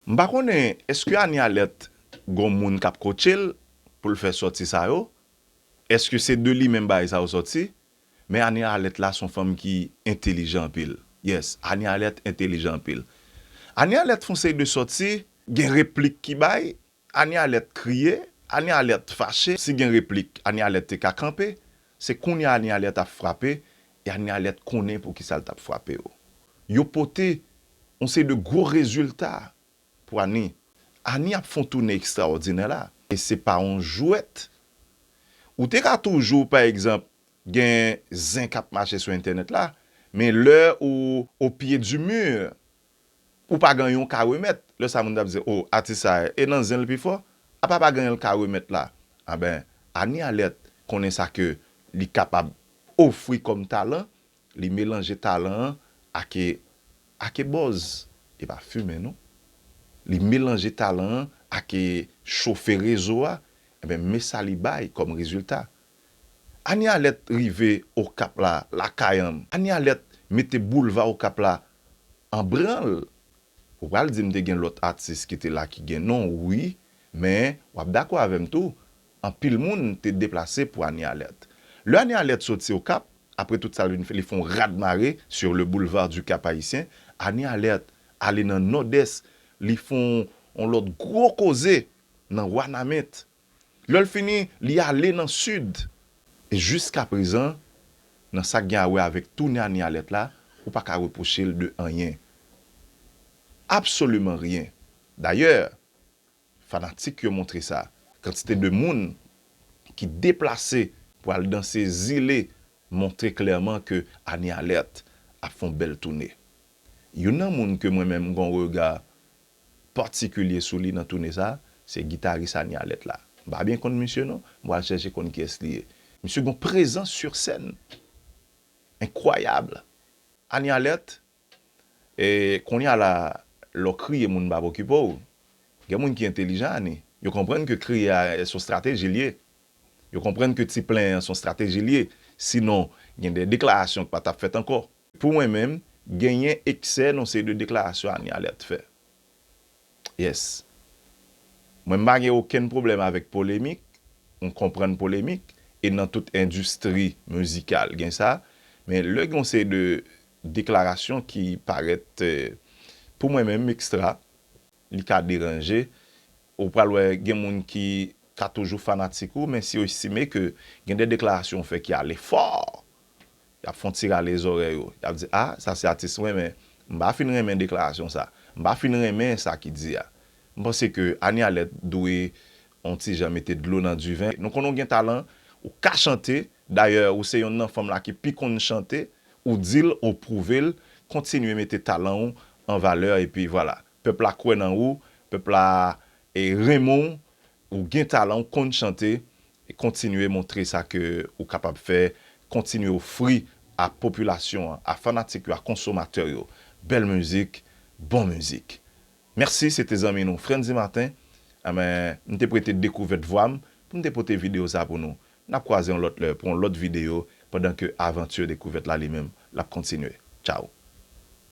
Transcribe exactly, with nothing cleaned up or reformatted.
M pa konnen, èske Annie Alerte gon moun k ap kotche l pou l fè sòti sa yo? Èske se de li menm bagay sa yo sòti? Men Annie Alerte la se yon fanm ki entelijan anpil. Yes, Annie Alerte entelijan anpil. Annie Alerte fè yon seri de sòti, gen replik ki bay, Annie Alerte kriye, Annie Alerte fache. Si gen replik, Annie Alerte te ka kanpe. Se kounye a Annie Alerte ap frape, e Annie Alerte konnen pou ki sa l t ap frape yo. Yo pote yon seri de gwo rezilta pou Annie. Annie ap fè yon toune ekstraòdinè la. E se pa yon jwèt. Ou te ka toujou, pa egzanp, gen zen k ap mache sou entènèt la, men lè ou o pye di mi, ou pa gen anyen w ka remèt. Lè sa moun t ap di, o, atis sa, e nan zen l pi fò? Apa pa gen anyen l ka remèt la? Anben, Annie Alerte konnen sa ke li kapab ofri kòm talan, li melanje talan an ake, ake buzz. E pa fimen non. Li melanje talan an ake chofe rezo a. Enben, men sa li bay kòm rezilta. Annie Alerte rive Okap la, lakay an. Annie Alerte mete boulva Okap la an branl. Ou pral di m te gen lòt atis ki te la ki gen non, wi, men w ap dakò avè m tou, anpil moun te deplase pou Annie Alerte. Lè Annie Alerte soti Okap, apre tout sa l vin fè, li fè yon rad mare sur le boulevard du Cap Haïtien, Annie Alerte ale nan Nòdès, li fè yon, yon lòt gwo koze nan Wanament. Lè l fini, li ale nan Sid. E jiskaprezan, nan sa k gen a wè avèk toune Annie Alerte la, ou pa ka repwoche l de anyen. Absoliman ryen. Dayè, fanatik yo montre sa. Kantite de moun ki deplase pou al danse zile montre klèman ke Annie Alerte ap fè yon bèl toune. Youn nan moun ke mwen menm m gen yon rega patikilye sou li nan toune sa, se gitaris Annie Alerte la. M pa byen konn misye non, m pral chèche konn kiyès li ye. Misye gen yon prezans sur scène enkwayab. Annie Alerte, e kounye a la, lè w kriye moun pa okipe w. Gen moun ki entelijan, Annie. Yo konprann ke kriye a se yon estrateji l ye. Yo konprann ke ti plen an se yon estrateji l ye. Sinon, gen de deklarasyon ki pa t ap fèt ankò. Pou mwen menm, genyen eksè nan seri de deklarasyon Annie Alerte fè. Yes. Mwen m pa gen okenn pwoblèm avèk polemik, m konprann polemik, e nan tout endistri mizikal gen sa, men lè gen yon seri de deklarasyon ki parèt, eh, pou mwen menm, ekstra, li ka deranje. Ou pral wè gen moun ki ka toujou fanatik ou, men si yo estime ke gen de deklarasyon w fè ki ale fò, y ap fè yon ti rale zòrèy yo. Y ap di, a, sa se atis mwen, men m pa fin renmen deklarasyon sa. M pa fin renmen sa ki di a. M panse ke Annie Alerte dwe yon ti jan mete dlo nan diven. Nou konnen w gen talan, ou ka chante. Dayè, ou se yonn nan fanm la ki pi konn chante. Ou di l, ou pwouve l. Kontinye mete talan w an valè, epi vwala. Pèp la kwè nan ou, pèp la, e, renmen w, ou gen talan, ou konn chante, e kontinye montre sa ke ou kapab fè, kontinye ofri a popilasyon an, a fanatik yo, a konsomatè yo, bèl mizik, bon mizik. Mèsi, se te zanmi nou Frantzy Martin. Enben, m te prete dekouvèt vwa m pou m te pote videyo sa pou nou. N ap kwaze yon lòt lè pou yon lòt videyo, pandan ke avanti dekouvèt la li menm, l ap kontinye. Tchaw.